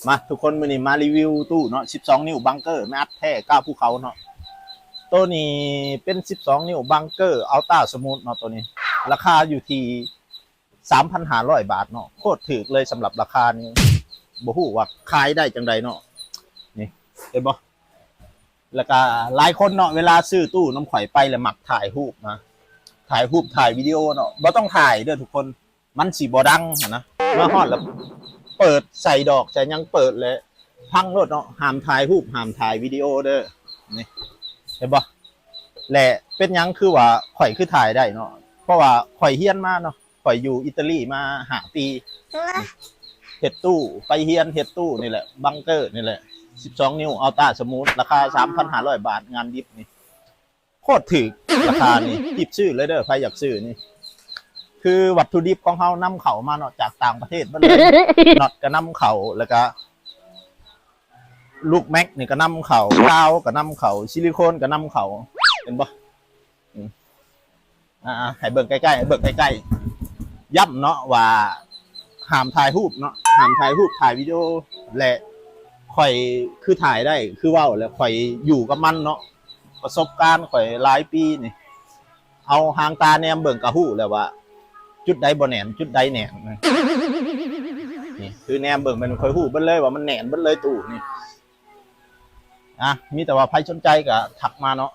ມາທຸກຄົນ ມື້ນີ້ມາຣີວິວຕູ້ເນາະ ສິບສອງນິ້ວບັງເກີ ແມ່ອັດແທ້ກ້າພູເຂົາເນາະ. ໂຕນີ້ເປັນສິບສອງນິ້ວບັງເກີອັລຕາສະມູດເນາະ ໂຕນີ້ລາຄາຢູ່ທີ່ສາມພັນຫ້າຮ້ອຍບາດເນາະ ໂຄດຖືກເລີຍສຳລັບລາຄານີ້ ບໍ່ຮູ້ວ່າຂາຍໄດ້ຈັ່ງໃດເນາະ. ນີ້ເຫັນບໍ່? ແລ້ວກະຫຼາຍຄົນເນາະ ເວລາຊື້ຕູ້ນຳຂ້ອຍໄປແລ້ວມັກຖ່າຍຮູບນະ ຖ່າຍຮູບຖ່າຍວິດີໂອເນາະ ບໍ່ຕ້ອງຖ່າຍເດີທຸກຄົນ ມັນຊິບໍ່ດັງຫັ້ນນະ. ມາຮອດແລ້ວເປີດໃສ່ດອກໃສ່ຫຍັງ ເປີດແລ້ວພັງໂລດເນາະ. ຫ້າມຖ່າຍຮູບ ຫ້າມຖ່າຍວິດີໂອເດີ ນີ້ເຫັນບໍ່? ແລະເປັນຫຍັງຄືວ່າຂ້ອຍຄືຖ່າຍໄດ້ເນາະ ເພາະວ່າຂ້ອຍຮຽນມາເນາະ ຂ້ອຍຢູ່ອິຕາລີມາຫ້າປີ ເຮັດຕູ້ ໄປຮຽນເຮັດຕູ້ນີ້ແຫຼະ ບັງເກີນີ້ແຫຼະ ສິບສອງນິ້ວອັລຕາສະມູດ ລາຄາສາມພັນຫ້າຮ້ອຍບາດ ງານດິບນີ້ ໂຄດຖືກລາຄານີ້ ຮີບຊື້ເລີຍເດີ ໃຜຢາກຊື້ນີ້. ຄືວັດຖຸດິບຂອງເຮົານຳເຂົ້າມາເນາະ ຈາກຕ່າງປະເທດເບິດເລີຍ ນັອດກໍນຳເຂົ້າ ແລ້ວກະລູກແມັກນີ້ກໍນຳເຂົ້າ ກາວກໍນຳເຂົ້າ ຊິລິໂຄນກໍນຳເຂົ້າ ເຫັນບໍ່? ອືມ ອ່າ ໃຫ້ເບິ່ງໃກ້ໆ ໃຫ້ເບິ່ງໃກ້ໆ ຢ້ຳເນາະວ່າຫ້າມຖ່າຍຮູບເນາະ ຫ້າມຖ່າຍຮູບ ຖ່າຍວິດີໂອ ແລະຂ້ອຍຄືຖ່າຍໄດ້ ຄືເວົ້າແລ້ວ ຂ້ອຍຢູ່ກັບມັນເນາະ ປະສົບການຂ້ອຍຫຼາຍປີນີ້ ເອົາຫາງຕາແນມເບິ່ງກໍຮູ້ແລ້ວວ່າຈຸດໃດບໍ່ແໜ້ນ ຈຸດໃດແໜ້ນ. ນີ້ຄືແນມເບິ່ງແມ່ນຂ້ອຍຮູ້ເບິດເລີຍວ່າມັນແໜ້ນເບິດເລີຍຕູ້ນີ້. ອ່ະ ມີແຕ່ວ່າໃຜສົນໃຈກໍທັກມາເນາະ